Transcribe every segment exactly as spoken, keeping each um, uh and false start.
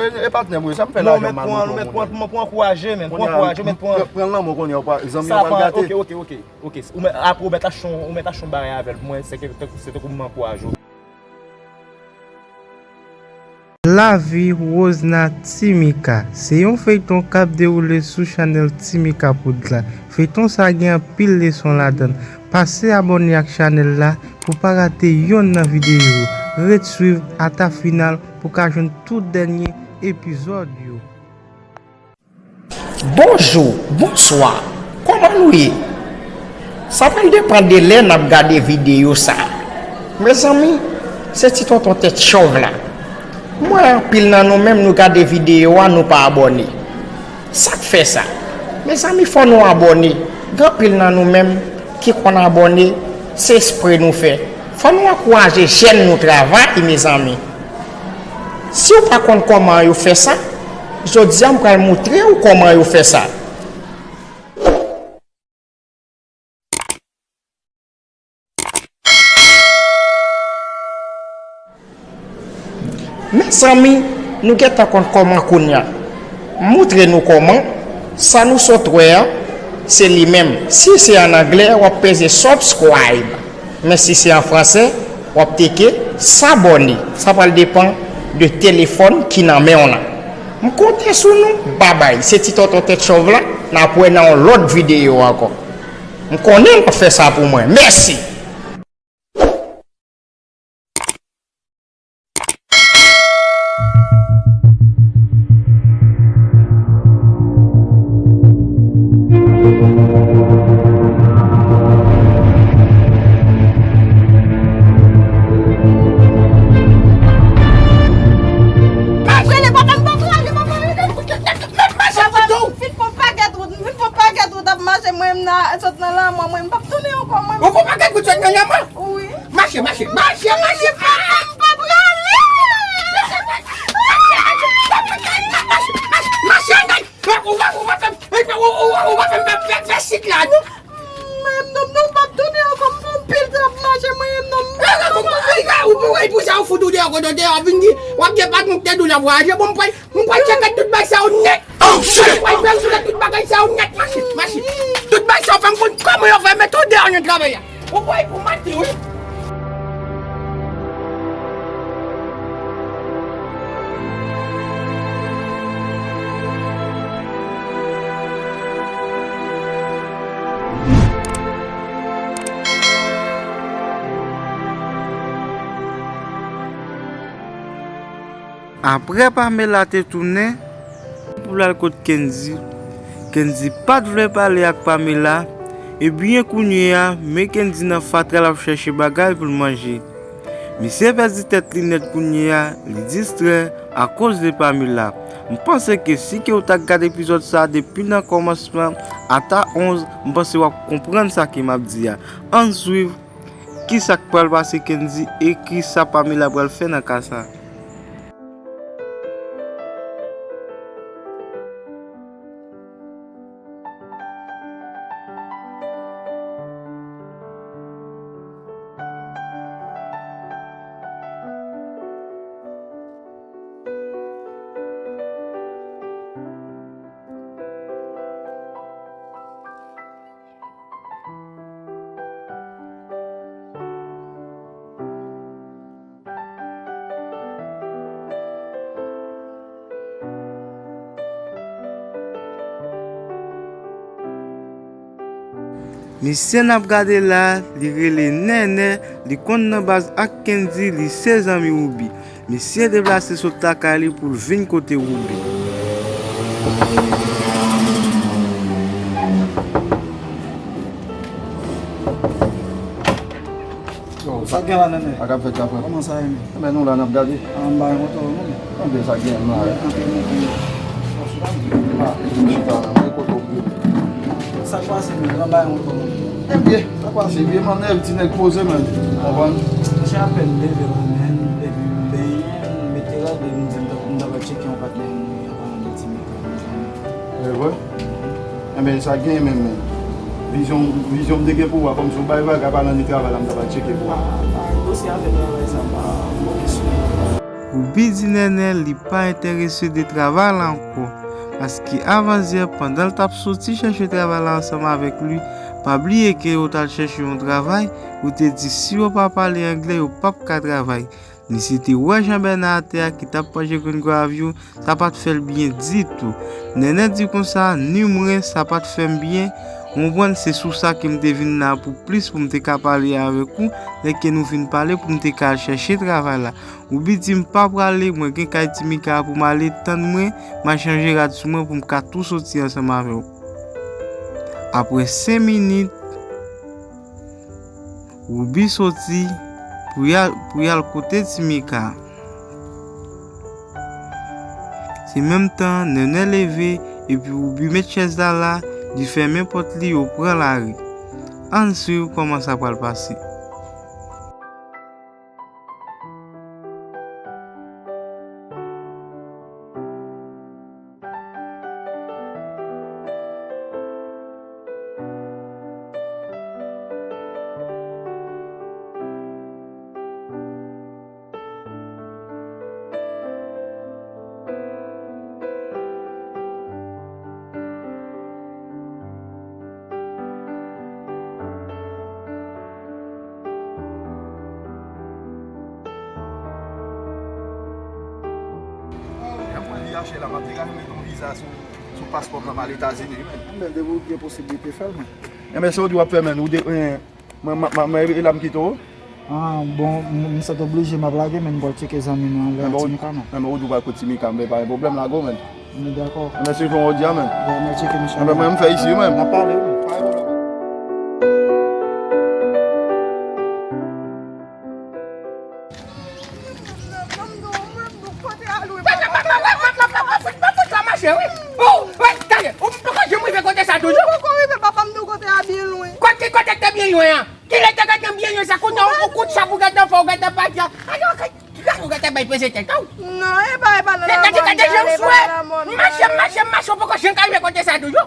E patnè m wi, sa m fè lajan m al montre w moun. Mwen pran pou ankouraje, men pou ankouraje, men pran. Pran lanmou kounye a, zanmi an pral gate. Ok, ok, ok, ok. Ou mèt, apre ou mèt achte yon, ou mèt achte yon bagay avè l pou mwen, se ke, se tankou m ankouraje w. Lavi Rosna Timika. Se yon feyton k ap dewoule sou chanèl Timika Poudlad. Feyton sa gen anpil leson ladan l. Pase abòne ak chanèl la pou pa rate yonn nan videyo yo. Ret swiv ata final pou ka jwenn tout dènye epizòd yo. Bonjou, bonswa, kòman nou ye? Sa pral depann de lè n ap gade videyo sa a. Mezanmi, se ti tonton tèt chòv la. M wè anpil nan nou menm nou gade videyo a, nou pa abòne. Sa k fè sa? Mezanmi, fò nou abòne. Gen anpil nan nou menm ki konn abòne, se espre nou fè. Fò nou ankouraje jèn nou travay, mezanmi. Si w pa konn kòman yo fè sa, jodi a m pral moutre w kòman yo fè sa. Mezanmi, nou gentan konn kòman kounye a. M moutre nou kòman, sa nou sot wè a, se li menm. Si se an anglè, w ap peze subscribe. Men si se an fransè, w ap teke s'abonner. Sa pral depann de telefòn ki nan men w lan. M konte sou nou. Babay, se ti tonton tèt chòv la, n ap wè nan yon lòt videyo ankò. M konnen n ap fè sa pou mwen. Mèsi! Pa prale, papa, m pa prale, papa, rete. Papa, m fin fè yon pakèt wout, m fin fè yon pakèt wout ap mache, mwen, m nan, sot nan lanmò, mwen, m p ap tounen ankò, mwen. Ou fè yon pakèt wout sot nan lanmò? Wi. Mache, mache, mache, mache, mache. M p ap prale. Mache, mache, mache, mache. Ou pa, ou pa fè m, ou pa, ou, ou, ou pa fè m fè, fè, fè sit la, non. Mwen menm non, non, m p ap tounen ankò, m fè yon pil tan ap mache, mwen menm non, m p ap tounen ankò. Ou, ou, ou, ou, pou sa, ou fout ou deyò, kote w deyò, vin di, w ap gen patnè w te di w l ap vwayaje, bon, m pral, m pral tcheke tout bagay sa yo nèt. Oh, shit! M pral fè rezoud tout bagay sa yo nèt, mache, mache. Tout bagay sa yo fè m konn kòman yo fè mete w deyò nan travay la. Ou kwè pou mati, wi. Apre Pamela te tounen pou l al kot Kendy, Kendy pa t vle pale ak Pamela, ebyen kounye a, men Kendy nan fatra l ap chèche bagay pou l manje. Misye pèdi tèt li nèt kounye a, li distrè akoz de Pamela. M panse ke si ke w ta gade epizòd sa a depi nan kòmansman ata onz, m panse w ap konprann sa ke m ap di a. Ann swiv kisa k pral pase Kendy e kisa Pamela pral fè nan ka sa. Misye n ap gade la, li rele Nènè, li konn nan baz ak Kendy, li se zanmi Woubi. Misye deplase sot lakay li pou l vin kote Woubi. Yo, sa k gen la, Nènè? Sa k ap fèt la, frè? Kòman sa ye, men? Enben, nou la, n ap gade. A, m ba yon moto, non, men. Enben, sa k gen la? Antre, antre, monte. A, m chita la, men kote w ye? Sa k pase, men? Nan bay yon moto, non. Enben, sa k pase, vye mannèv, ti nèg poze, men. Konprann? Monchè, apèn m leve la, men, epi m benyen, m mete rad, epi m di m ta, m ta va tcheke yon patnè m, yon patnè m ti mika, yon zanmi. E vre? Enben, sa gen menm, men. Vizyon, vizyon m te gen pou ou a, kòmsi w bay vaga pa nan ni travay la, m ta pral tcheke pou ou. Pa, pa, dosye afè travay sa, pa, bon kesyon. Woubi di Nènè li pa enterese de travay la ankò, paske avanzyè, pandan l t ap soti chèche travay la ansanm avèk li, pa bliye ke yo t al chèche yon travay, yo te di si yo pa pale anglè, yo p ap ka travay. Misye te wè jan Bèna atè a ki t ap panje grenn gwav yo, sa pa t fè l byen ditou. Nènè di konsa, ni mwen, sa pa t fè m byen, ou konprann, se sou sa ke m te vin la pou plis, pou m te ka pale avèk ou, lè ke nou fin pale, pou m te ka al chèche travay la. Woubi di m pa prale, mwen gen kay Ti Mika pou m ale, tann mwen, m a chanje rad sou mwen pou m ka tou soti ansanm avè w. Apre senk minit, Woubi soti pou y al, pou y al kote Ti Mika. Se menm tan, Nènè leve epi Woubi met chèz la la, li fèmen pòt li, yo pran lari. Ann swiv kòman sa pral pase. Jan mwen li achte la, m ap degaje mete yon viza sou, sou paspò m nan m al Etazini wi, menn. Menn, depi w gen posiblite, fè l, menn. Enben, se w di w ap fè, menn. Ou de, eh, mwen, mwen, mwen, e la m kite w? Ah, bon, m, m santi oblije, m ap lage, menn, m pral tcheke zanmi nou an lè a, Ti Mika, non. Enben, ou di w pral kot Ti Mika, m pa gen pwoblèm, lage w, menn. Nou dakò. Enben, se jan w di a, menn. Bon, m al tcheke misye. Enben, mwen, m fè isi, menn. N ap pale, wi. Pa gen pwoblèm. Kote a lwen, papa. Papa, papa, papa, papa, papa, papa, papa, mache, wi. Oh, wi, tande, ou poko janm rive kote sa toujou? Ou poko rive, papa, m di w kote a byen lwen. Kote, kote k te byen lwen an? Kilè te gentan byen lwen sa? Kounye a, ou kout chap ou gentan fè, ou gentan pati an. Ayo, kay, kay, ou gentan bay peze tèt ou. Non, e pa, e pa nan lamò m te ale, e pa nan lamò m te ale. Mache, mache, mache, ou poko janm ka rive kote sa toujou.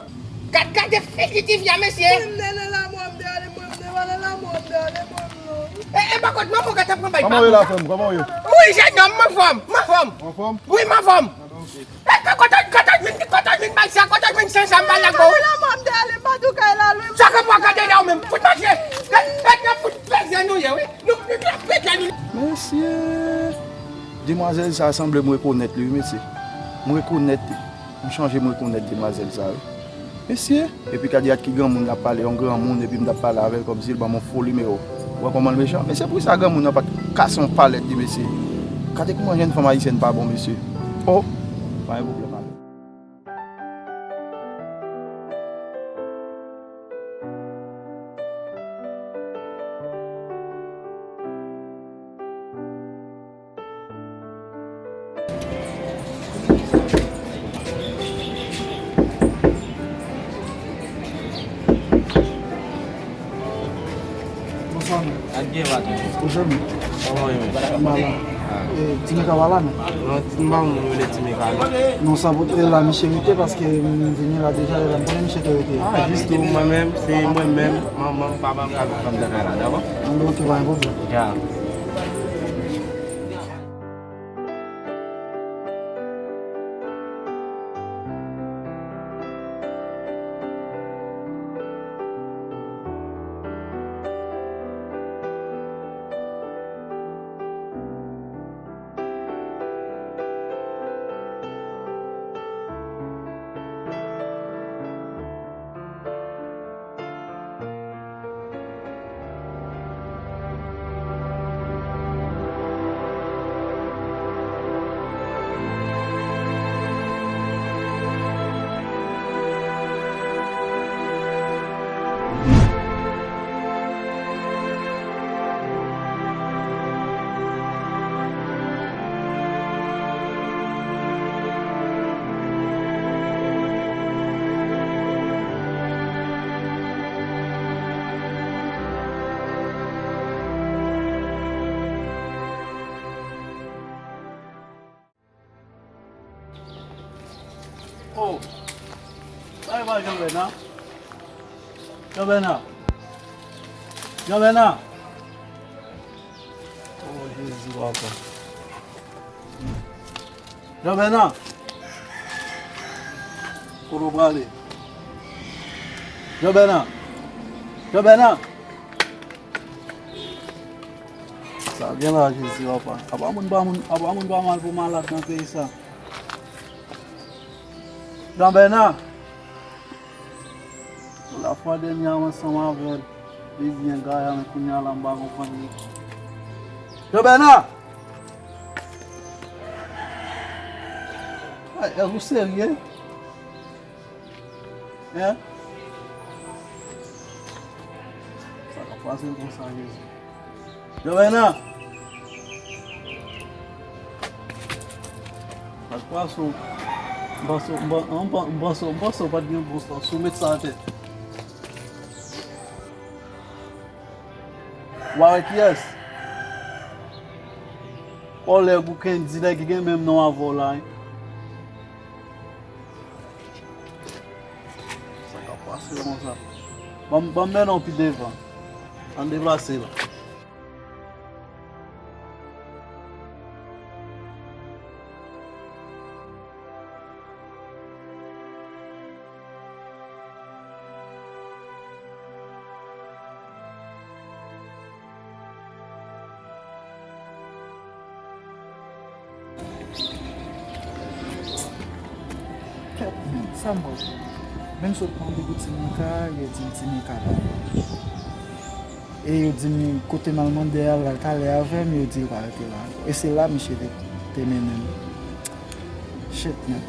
Gad, gade figi ti fi a, mesye. Mwen, m te nan lamò m te ale, mwen, m te pa nan lamò m te ale, mwen, non. E, e, pa kont manman w gentan pran bay pa. Kòman w ye la, frè m? Kòman w ye? Wi, jèn nonm, m anfòm, m anfòm. Anfòm? Wi, m anfòm. Ah, ben, ok. E, kote, kote w jwenn, kote w jwenn bay sa, kote w jwenn san sa m pa la ko? Mwen, m te ale, m pa tou kay la, lwen. Sa ke mwen gade la ou menm, fout mache. E, e, e, fout peze nou ye, wi. Nou, nou, nou, peze nou. Mesye, demwazèl sa sanble m rekonèt li, wi, mesye. M rekonèt li. M chanje m rekonèt demwazèl sa, wi. Mesye, epi gade ak ki granmoun l ap pale, yon granmoun, epi m t ap pale avè l kòmsi l ban m yon fo nimewo. Ou wè kòman l mechan? Mesye, poukisa granmoun nan pa t kase yon palèt li, mesye? Gade kòman jèn fanm ayisyèn pa bon, mesye. Oh! Pa gen pwoblèm avè l. Bonswa, men. Ak gen va toujou. Ou fè men? Kòman w ye, men? M pa la. Ah. E, Ti Mika pa la, non? Non, m pa konn moun rele Ti Mika, non. Non, sa pou te la, misye rete paske m vini la deja, e la m konnen misye te rete. Ah, jis tou, mwen menm, se mwen menm, manman m, papa m, k ap viv anndan kay la, dakò? Anben, ok, pa gen pwoblèm. Ya. Oh! Sa e pa Jean Bernard? Jean Bernard! Jean Bernard! Oh, Jezi, papa. Jean Bernard! Kote w prale? Jean Bernard! Jean Bernard! Sa gen la, Jezi, papa. Apa moun pa moun, apa moun pa mal pou malad nan peyi sa. Jean Bernard! Lafwa dènyè a m ansanm avè l, li byen gaya, men kounye a la m pa konprann li. Jean Bernard! Ay, èske w serye? Hein? Sa k ap pase konsa, Jezi? Jean Bernard! Sa k pase w? M panse, m pan-, m pan-, m panse, m panse w pa t gen bon sans. Ou met sa atè. Ou avèk kiyès? Kòlèg ou Kendy, nèg ki gen menm non avè w la, wi. Sa k ap pase konsa? Ban m, ban m mennen w pi devan. Ann deplase la. Kèt, men, sa m pral fè? Menm sot mande pou ti Mika, yo di m ti Mika pa la. E yo di m kote m al mande a, l al talè avè m, yo di yo pa rete la ankò. E se la misye te, te mennen m. Shit, man.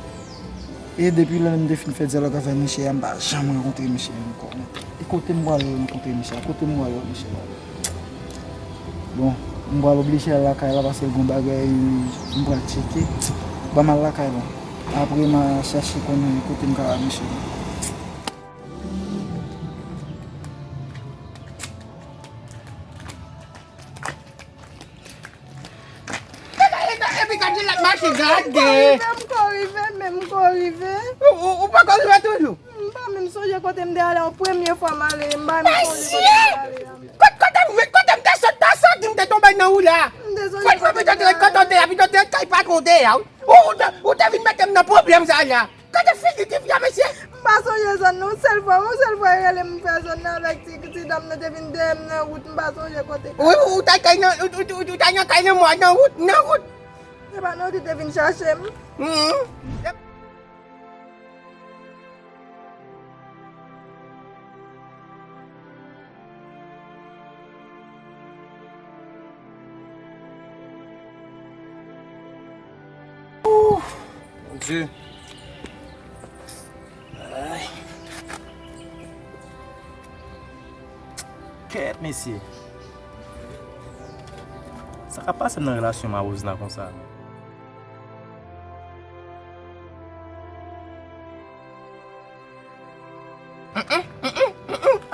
E depi lè m te fin fè dyalòg avè misye a, m pa janm rankontre misye ankò, man. E kote m pral rankontre misye a? Kote m pral wè misye a? Bon, m pral oblije al lakay la paske l gon bagay m pral tcheke. Ban m al lakay la. Apre m a chèche konnen kote m ka wè misye. Gade, gade, epi gade l ap mache, gade. M ko rive, m ko rive, men m ko rive. Ou, ou, ou poko rive toujou? M pa menm sonje kote m te ale an premye fwa m ale, m pa menm sonje kote m te ale a. Kot, kote m, kote m te sot, ta sot, m te tonbe nan wout la. M te sonje kote m te ale. Kote w te, kote w te, kote w te, kay patwon w te ye a, wi. Ou, ou te, ou te vin mete m nan pwoblèm sa la. Gade figi ti fi a, mesye! M pa sonje zòn nan, yon sèl fwa, yon sèl fwa yo rele m fè zòn nan avèk ti, ti dam nan te vin dèyè m nan wout, m pa sonje kote. Wi, ou, ou t al kay nan, ou, ou, ou, ou t al nan kay nan mwa, nan wout, nan wout. Se pa nan wout li te vin chache m. Mhm. Ouf! Mon Dieu! Ay. Kèt, mesye! Sa k ap pase m nan relasyon m a Rosna konsa?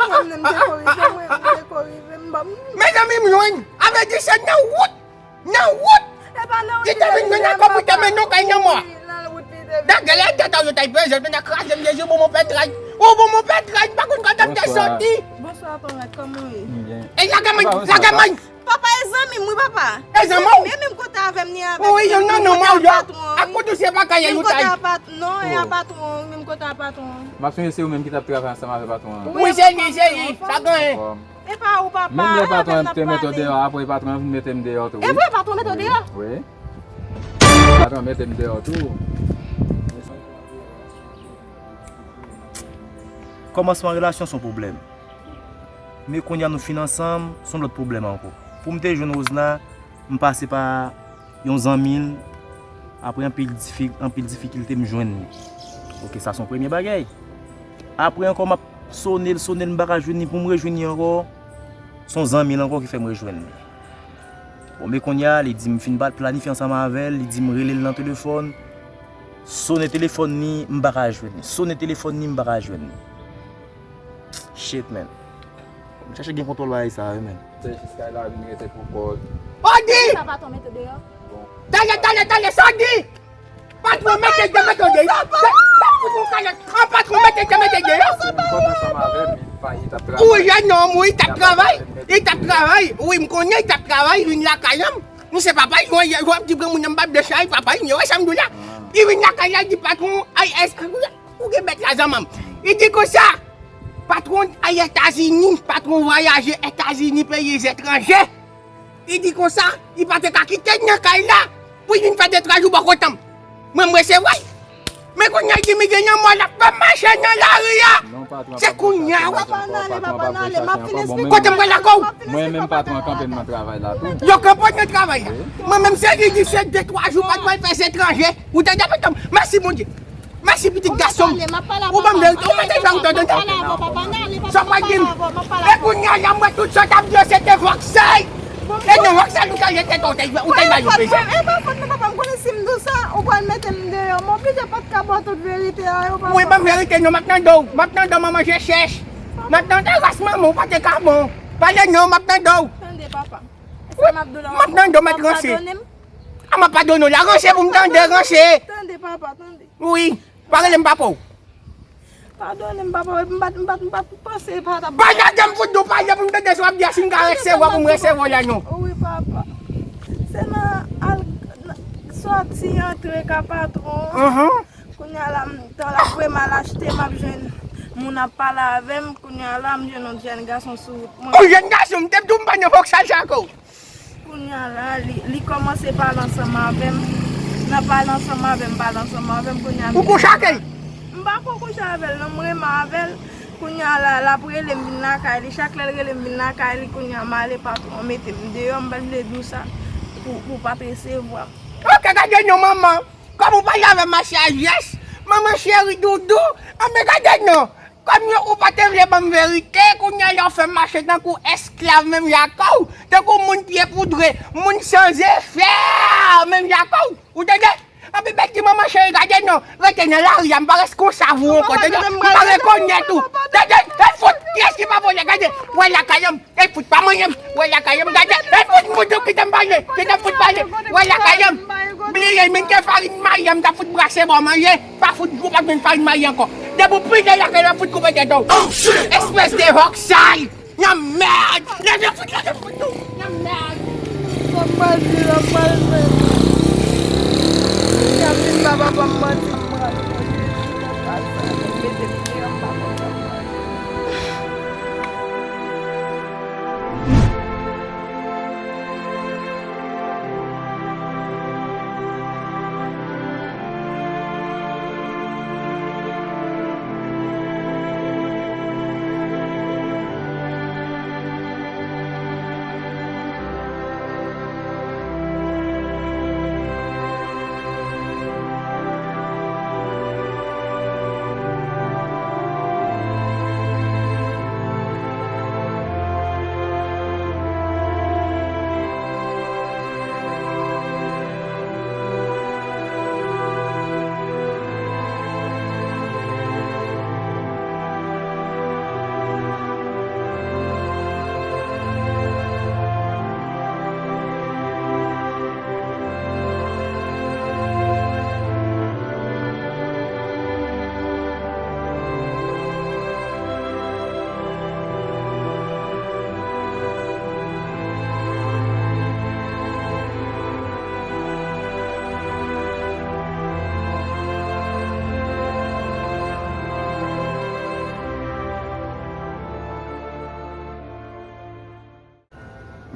Mwen menm, m te ko rive, mwen, m te ko rive, m pa, m Mezanmi, m jwenn avètisè nan wout! Nan wout! Li te vin jwenn nan kòb, li te mennen yon kay nan mwa. Nan gèlè tèt a yo t al peze, yo t al kraze m, Jezi, bon, mon pè tray. Oh, bon, mon pè tray, m pa konn kote m te soti. Bonswa, Konrad, kòman w ye? E lage men, lage men. Papa, e zanmi m, wi, papa. E zanmi w? E menm kote avè m, ni avèk. Wi, yo nan non mwen yo. Ak kote w se pa kay yo tay. Menm kote a patwon, non, e a patwon, wi, menm kote a patwon. M ap sonje se ou menm ki t ap travay ansanm avè patwon an. Wi, se li, se li. Sa gen. E pa ou, papa. Menm lè patwon an te mete w deyò, apre patwon an vin mete m deyò tou, wi. E vre, patwon mete w deyò? Wi. Patwon an mete m deyò tou. Kòmansman relasyon se yon pwoblèm. Men kounye a nou fin ansanm, se yon lòt pwoblèm ankò. Pou m te jwenn Rosna, m pase pa yon zanmi l, apre anpil difi-, anpil difikilte, m jwenn li. Oke, sa se yon premye bagay. Apre ankò, m ap sone l, sone l, m pa ka jwenn li, pou m rejwenn li ankò, se yon zanmi l ankò ki fè m rejwenn li. Bon, men kounye a, li di m fin pa planifye ansanm avè l, li di m rele l nan telefòn. Sone telefòn li, m pa ka jwenn li. Sone telefòn li, m pa ka jwenn li. Shit, man. M chache gen kontwòl bagay sa, wi, man. Se jiska la vin rete pou kòd. Odi! Sa patwon mete deyò? Bon. Talè, talè, talè, sa w di? Patwon mete deyò, mete deyò. Sa, sa, sa, patwon mete deyò, mete deyò. Ou jèn nonm, wi, t ap travay. Li t ap travay. Wi, m konnen li t ap travay, vin lakay la. M se papa l, w ap di granmoun nan m pa t de chay, papa l, yo, wè sa m di w la. Li vin lakay la, li di patwon, ay, es, ou gen bèt la, zanmanm. Li di konsa, patwon ay Etazini, patwon vwayaje Etazini, peyi etranje. Li di konsa, li pa te ka kite n nan kay la pou l vin fè de twa jou bò kote m. Mwen, m resevwa l. Men kounye a, li di m gen yon mò l ap fè mache nan lari a. Se kounye a, wi. Papa, n ale, papa, n ale, m ap fin esplike. Kote m pral lakòw? Mwen menm, patwon an kanpe m nan travay la tou. Yo kanpe w nan travay la. Mwen menm, se li di se de twa jou patwon al fè etranje. Ou tande, patwon? Mèsi, Bondye. Mèsi, pitit gason m. Ou ban m verite. Ou mete jan ou tande. Sa w pral di m. E kounye a la, m wè tout sa w t ap di yo, se te vòksèy. E nan vòksèl ou t al jete tò, ou t al, ou t al ba yo peze. E pa fòt mwen, papa, m konnen si m di w sa, ou pral mete m deyò. M oblije pa t ka ba w tout verite a, yo, papa. Wi, ban m verite, non, m ap tande w. M ap tande w, manman je chèch. M ap tande w, ras manman, ou pa te ka bon. Pale non, m ap tande w. Tande, papa. Wi, m ap tande w, mèt ranse. A, m ap padone w la, ranse pou m tande, ranse. Tande, papa, tande. Wi, pa rele m papa w. Padone m, papa, m pa t, m pa t, m pa t panse pa t ap. Pa gade m fout di w pale pou m tande sa w ap di a, si m ka resevwa pou m resevwa w la, non. Wi, papa. Se nan al, nan, sòti antre ka patwon an. Kounye a la, m, tan l ap voye m al achte, m ap jwenn moun ap pale avè m. Kounye a la, m jwenn yon jèn gason sou wout mwen. Yon jèn gason, m te di w m pa nan vòksèl sa ankò. Kounye a la, li, li kòmanse pale ansanm avè m. Nan pale ansanm avè m, pale ansanm avè m, kounye a m. Ou kouche ak li? M pa ko kouche avè l, non, m renmen avè l. Kounye a la, l ap rele m vin lakay li. Chak lè l rele m vin lakay li, kounye a m ale, patwon an mete m deyò, m pa t vle di w sa pou, pou w pa t resevwa m. Ok, gade non, manman. Kòm ou pale avè m a sajès, manman cheri doudou, anben gade non. Kòm yo, ou pa te vle ban m verite, kounye a la w fè m mache tankou esklav menm jan ak ou, tankou moun pye poudre, moun san zefè, menm jan ak ou. Ou tande? Anpi bèt di manman cheri, gade non, rete nan lari a, m pa reskonsab ou ankò, tande? M pa rekonèt ou. Tande? E fout, kiyès ki pa vòlè, gade, wè lakay an. E fout pa manyen m, wè lakay an, gade, e fout moto kite m pale, kite m fout pale, wè lakay an. Bliye, men ke farin mayi an, m ta fout brase ba w manje, pa fout gwo, pa jwenn farin mayi ankò. Depi w pile lakay la, fout koupe tèt ou. Espès de vòksèy, nan mèd, leve fout, leve fout nou, nan mèd. Sa m pral di la, m pral fè. Kounya m vin ba papa m manti, m pral fè. Mete m deyò, m pa konn sa m pral fè.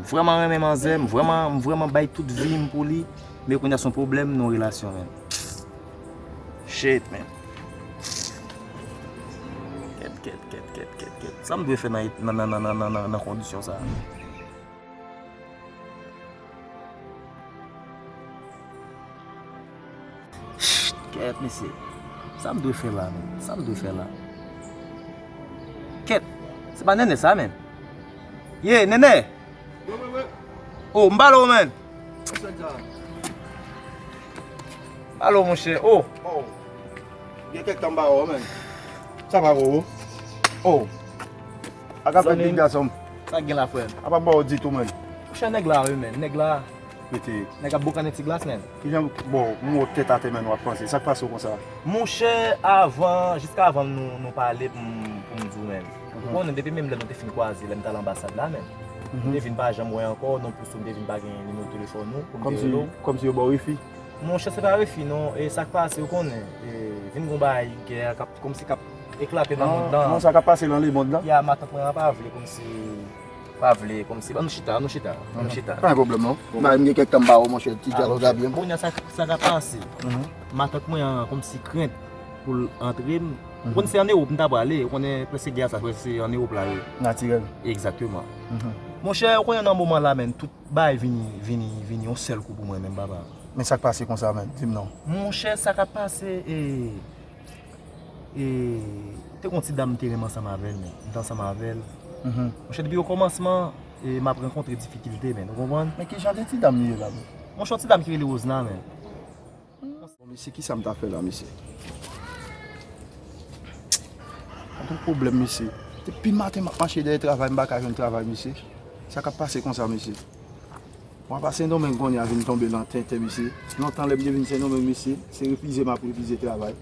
M vrèman renmen manzè, m vrèman, m vrèman bay tout vi m pou li, men kounye a se yon pwoblèm nan yon relasyon, menn. Shit, menn. Kèt, kèt, kèt, kèt, kèt, kèt. Sa m dwe fè nan, nan, nan kondisyon sa a? Shit, kèt, mesye. Sa m dwe fè la, menn? Sa m dwe fè la? Kèt, se pa Nènè sa, menn? Ye, Nènè! Wi, wi, wi. Oh, m pale w, menn. M pale w, monchè. Oh. Oh. Gen kèk tan m pa wè w, menn. Sa va, Roro? Oh. Ak apèl big gason m. Sa gen la, frè m? A pa ba w ditou, menn. Monchè, nèg la, wi, menn. Nèg la. Rete. Nèg ap boukannen ti glas, menn. Kijan, bon, m wè w tèt atè, menn, w ap panse. Sa k pase w konsa? Monchè, avan, jiska avan nou, nou pale pou m, pou m di w, menn. Ou konnen, depi menm lè nou te fin kwaze, lè m t al anbasad la, menn. M te vin pa janm wè ankò, non plis tou m te vin pa gen nimewo telefòn ou, pou m te rele w. Kòmsi yo ba w refi? Monchè, se pa refi non, e sa k pase, ou konnen, e, vin gon bagay gè k ap, kòmsi k ap eklate nan mond lan. Non, sa k ap pase nan lemonn lan? Ya, matant mwen an pa vle kòmsi, pa vle kòmsi, ann chita, ann chita, ann chita. Pa gen pwoblèm non. Bagay m gen kèk tan m pa wè w, monchè, ti djòl ou ta byen. Kounye a sa, sa k ap pase. Matant mwen an kòmsi krent pou l antre m. Ou konn se ann Ewòp m ta prale, ou konnen prèske gè a sa, prèske se ann Ewòp la ye. Natirèl. Egzakteman. Monchè, ou konnen nan moman la, menn, tout bagay vini, vini, vini yon sèl kou pou mwen menm, papa. Men sa k pase konsa, menn? Di m non. Monchè, sa k ap pase, e, e, te gon ti dam m te renmen ansanm avè l, menn. M te ansanm avè l. Monchè, depi o kòmansman, e, m ap rankontre difikilte, menn. Ou konprann? Men ki jan de ti dam li ye la, menn? Monchè, yon ti dam ki rele Rosna, menn. Bon, mesye, kisa m ta fè la, mesye? Mwen gen pwoblèm, mesye. Depi maten, m ap mache dèyè travay, m pa ka jwenn travay, mesye. Sa k ap pase konsa, mesye? Mwen pa Sendomeng kounye a vin tonbe nan tenten, mesye. Lontan, lè m te vin Sendomeng, mesye, se refize m ap refize travay.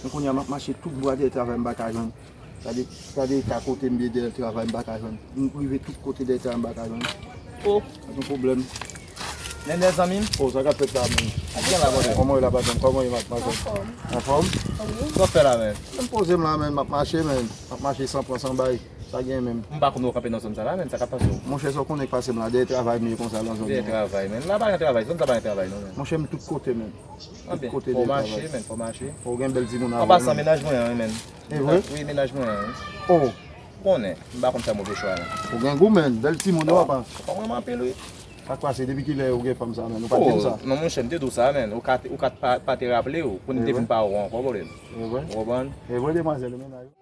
Men kounye a, m ap mache tout bwa dèyè travay, m pa ka jwenn. Gade, gade eta kote m ye dèyè travay, m pa ka jwenn. M rive tout kote dèyè travay, m pa ka jwenn. O. Sa gen pwoblèm. Nènè, zanmi m. O, sa k ap fèt la, menn? Sa gen la, brother? Kòman w ye la, patnè m? Kòman w ye, madanm? Anfòm. Anfòm? Wi. Sa w fè la, menn? M poze m la, menn. M ap mache, menn. M ap mache san pran, san bay. Sa gen menm? M pa konn wè w kanpe nan zòn sa la, menn. Sa k ap pase w? Monchè, sa w konnen k pase m la. Dèyè travay m ye konsa nan zòn nan. Dèyè travay, menn. La pa gen travay. Zòn sa pa gen travay, non, menn. Monchè, m tout kote, menn. Tout kote dèyè travay. Fò w mache, menn. Fò w mache. Fò w gen bèl timoun avè w, menn. An pasan, mennaj mwen an, menn. E vre? Wi, mennaj mwen an. O. Konnen, m pa konn fè move chwa, non. Ou gen gou, menn. Bèl timoun, wi, papa. Ou renmen anpil, wi. Sa k pase, depi kilè ou gen fanm sa, menn? Ou pa t di m sa? Non, monchè, m te di w sa, menn. Ou ka, ou ka pa, pa te raple w. Kounye m te vin pa wè w ankò, brother. E vre? Ou konprann? E vre, demwazèl, ou mennaj ou.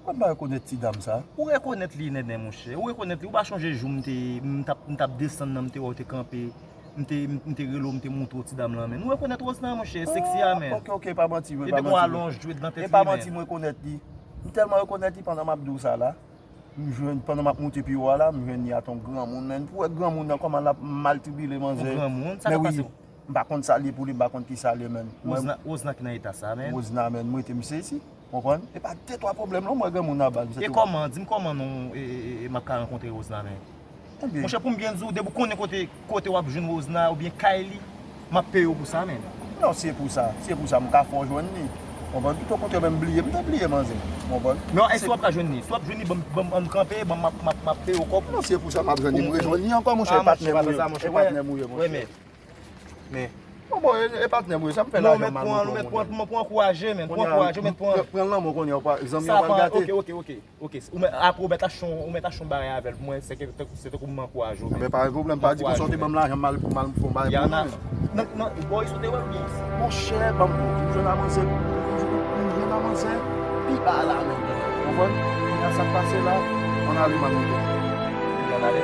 Mwen pa rekonèt ti dam sa. Ou rekonèt li, Nènè, monchè. Ou rekonèt li. Ou pa chonje jou m te, m t ap, m t ap desann nan, m te wè w te kanpe. M te, m te rele w, m te montre w ti dam lan, menn. Ou rekonèt Rosna, monchè, seksi a, menn. Ah, ok, ok, pa manti vre, pa manti vre. Li te gon alonj dwèt nan tete, menn. E pa manti, m rekonèt li. M tèlman rekonèt li pandan m ap di w sa la. M jwenn, pandan m ap monte pi wo a la, m jwenn li ak yon granmoun, menn. Pou wè granmoun nan, kòman l ap maltribile manzè. Yon granmoun? Sa k ap pase? M pa konn sa l ye pou li, m pa konn kisa l ye, menn. Rosna, Rosna ki nan eta sa, menn. Rosna, menn, m rete m sezi. Konprann? E pa de twa pwoblèm non, mwen granmoun nan baz. E kòman, di m kòman non, e, e, e, m ap ka rankontre Rosna, menn? Monchè, pou m byen di w, depi w konnen kote, kote w ap jwenn Rosna oubyen kay li, m ap peye w pou sa, menn. Non, se pou sa, se pou sa, m ka fè w jwenn li. Konprann? Pito kote menm bliye, m te bliye manzè. Konprann? Non, èske w ap ka jwenn li? Si w ap jwenn li, ban m, ban m, ann kanpe, ban m, m ap, m ap, m ap peye w kòb. Non, se pou sa m ap jwenn li, m rejwenn li ankò, monchè, e patnè m ou ye. E patnè m ou ye, monchè. Men. Bon, bon, e, e patnè m wi, sa m fè lajan m al montre w, monchè. Pou ankouraje, men, pou ankouraje, men, pran. Pran lanmò kounye a, zanmi an pral gate. Ok, ok, ok, ok. Ou mèt, apre ou mèt achte yon, ou mèt achte yon bagay avè l pou mwen, se ke, se tankou m ankouraje w, men. Enben, pa gen pwoblèm, pa di konsa w te ban m lajan m al pou m al fè yon bagay pou mwen. Nan, nan, Boris, ou te wè l byen. Monchè, ban m di w, m jwenn a manzè, m jwenn a manzè, pi ba la, men. Konprann? Kounye a sa k pase la, ann ale m al montre w. Ann ale.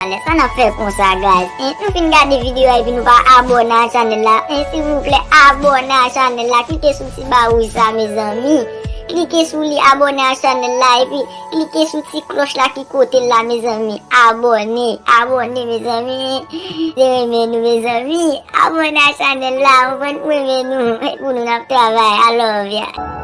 Alè, sa n ap fè konsa, guys? Hein? Nou fin gade videyo a epi nou pa abòne a chanèl la. Hein, silvouplè, abòne a chanèl la. Klike sou ti ba wouj sa, mezanmi. Klike sou li, abòne a chanèl la, epi klike sou ti klòch la ki kote l la, mezanmi. Abòne, abòne, mezanmi. Se renmen nou, mezanmi. Abòne a chanèl la, ou konprann, pou renmen nou. Pou nou n ap travay. I love ya.